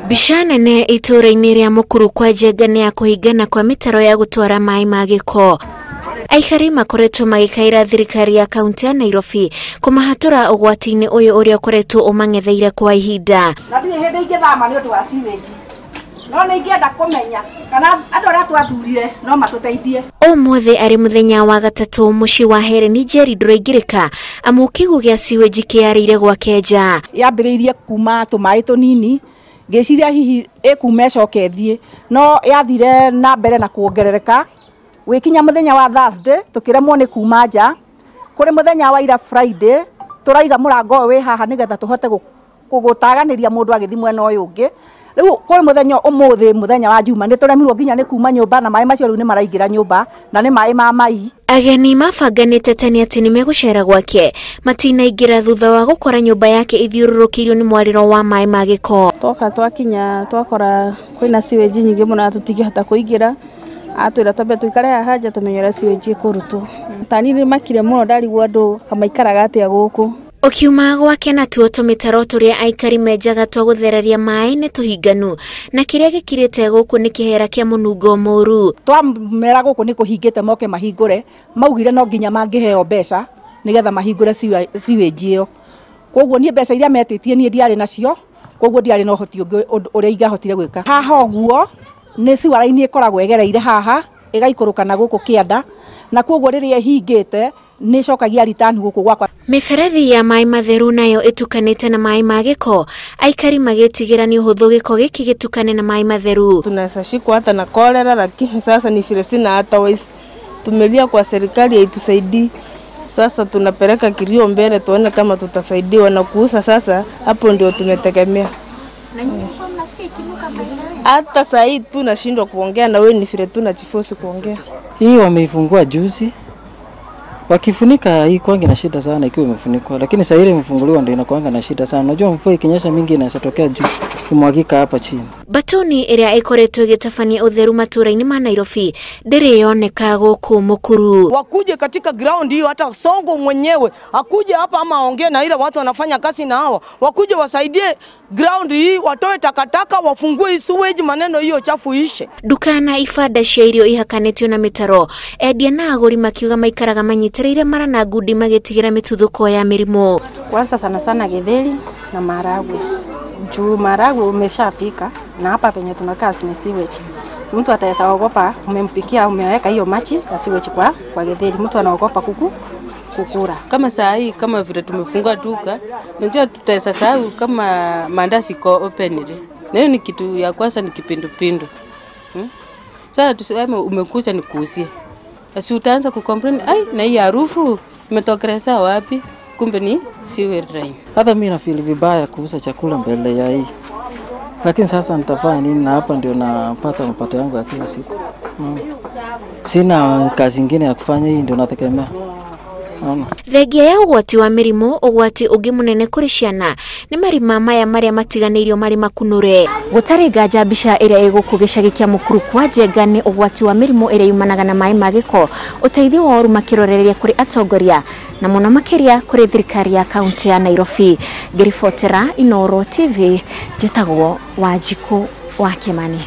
Mbica nene itũũra-inĩ rĩa Mukuru kwa Njenga nĩ ya kũhingana kwa mĩtaro ya gũtwara maĩ ma gĩko. Aikari makoretwo magĩkaĩra thirikari ya kaunti ya Nairobi kũmahatũra ũgwati-inĩ ũyũ ũrĩa ũkoretwo ũmang'etheire kwa ihinda. Na ndirĩ hĩndĩ ingĩthama nĩ ũndũ wa sewage. No nĩ ingĩenda kũmenya kana andũ arĩa twathurire no matũteithie. Ũmũthĩ arĩ mũthenya wa gatatũ mũciĩ wa Helen Njeri ndũraingĩrĩka amu kĩguũ gĩa sewage kĩarĩire gwake nja. Yambĩrĩirie kuma tũmaĩ tũnini ngĩciria hihi ĩkuma ĩcoke ĩthiĩ, no yathire na mbere na kuongerereka. Gwikinya muthenya wa Thursday tukiremwo ni kuma nja, kuri muthenya wa ira Friday turaiga murango uyu wi haha nigetha tuhote gutaganiria mundu agithi mwena uyu ungi. Riu kuri muthenya umuthi muthenya wa Juma ni turemirwo nginya ni kuma nyumba na mai macio riu ni maraingira nyumba na ni mai ma mai. Ageni mabanganĩte tene atĩ nĩmegũcera gwake matinaingĩra thutha wa gũkora nyũmba yake ithiũrũrũkĩirio nĩ mwarĩro wa maĩ ma gĩko. Twoka twakinya twakora kwĩna sewage nyingĩ mũno na tũtingĩhota kũingĩra. Atwĩra twambe tuikare haha nja tũmenye ũrĩa sewage ĩkũrutwo. Tani nĩ makire mũno ndarigwo andũ kamaikaraga atĩa gũkũ. Ũkiuma gwake natuo tũmĩtaro tũrĩa aikari menjaga twa gũthereria maĩ nĩ tũhinganu na kĩrĩa gĩkirĩte gũkũ nĩ kĩhera kĩa mũnungo mũru. Twamera gũkũ nĩ kũhingĩte moke mahingũre, maugire no nginya mangĩheo mbeca nĩgetha mahingũre sewage ĩyo. Koguo niĩ mbeca iria metĩtie niĩ ndiarĩ nacio, koguo ndiarĩ na ũhoti ũngĩ ũrĩa ingĩahotire gwĩka. Haha ũguo nĩ sewer line ĩkoragwo ĩgereire haha ĩgaikũrũka na gũkũ kĩanda, na koguo rĩrĩa ĩhingĩte nĩ ĩcokagia return gũkũ gwakwa. Mĩberethi ya maĩ matheru nayo ĩtukanĩte na maĩ ma gĩko, aikari magĩtigĩra nĩ ũhũthũ gĩko gĩkĩ gĩtukane na maĩ matheru. Tunaweza shikwa hata na kolera, lakini sasa ni vile sina hata ways. Tumelia kwa serikali haitusaidii. Sasa tunapeleka kilio mbele tuone kama tutasaidiwa na kuuza sasa, hapo ndio tumetegemea. Hata saa hii tunashindwa kuongea na wewe, ni vile tunajiforce kuongea. Hii wameifungua juzi. Wakifunika hii kwangi na shida sana ikiwa imefunikwa, lakini sasa ile imefunguliwa ndio inakuanga na shida sana. Unajua mvua ikinyesha mingi inaweza tokea juu imwagika hapa chini. Batoni ĩrĩa ĩkoretwo ĩgĩtabania ũtheru matũũra-inĩ ma Nairobi ndĩrĩ yoneka gũkũ Mukuru. Wakuje katika ground hiyo, hata Songo mwenyewe akuje hapa ama aongee na ile watu wanafanya kazi na hawa, wakuje wasaidie ground hii, watoe takataka, wafungue sewage, maneno hiyo chafu ishe. Duka na ibanda cia irio ihakanĩtio na mĩtaro, endia na agũri makiuga maikaraga manyitĩrĩire mara na ngundi magĩtigĩra mĩtuthũko ya mĩrimũ. Kwanza sana sana githeri na maharagwe. Juu maharagwe umeshapika na hapa penye tunakaa ni sewage. Mtu ataweza ogopa, umempikia umeweka hiyo maji ya sewage kwa githeri, mtu anaogopa kukura. Kama saa hii kama vile tumefunga duka, najua tutaweza sahau kama mandazi iko open ile. Na hiyo ni kitu ya kwanza, ni kipindupindu. Sasa tuseme umekuja nikuuzie. Asi utaanza kucomplain, ai na hii harufu imetokeleza wapi? Kumbe ni sewage line. Hata mimi na feel vibaya kuuza chakula mbele ya hii. Lakini sasa nitafanya nini na hapa ndio napata mapato yangu ya kila siku. Sina kazi nyingine ya kufanya, hii ndio nategemea. Thengia ya ũgwati wa mĩrimũ, ũgwati ũngĩ mũnene kũrĩ ciana nĩ marima maya marĩa matiganĩirio marĩ makunũre. Gũtarĩ nganja mbica ĩrĩa ĩgũkũ gĩcagi kĩa Mukuru kwa Njenga nĩ ũgwati wa mĩrimũ ĩrĩa yumanaga na maĩ ma gĩko, ũteithio wa ũru makĩrorereria kũrĩ atongoria na mũno makĩria kũrĩ thirikari ya kaunti ya Nairobi. Ngĩribotera Inooro TV, njĩtagwo Wanjikũ wa Kĩmani.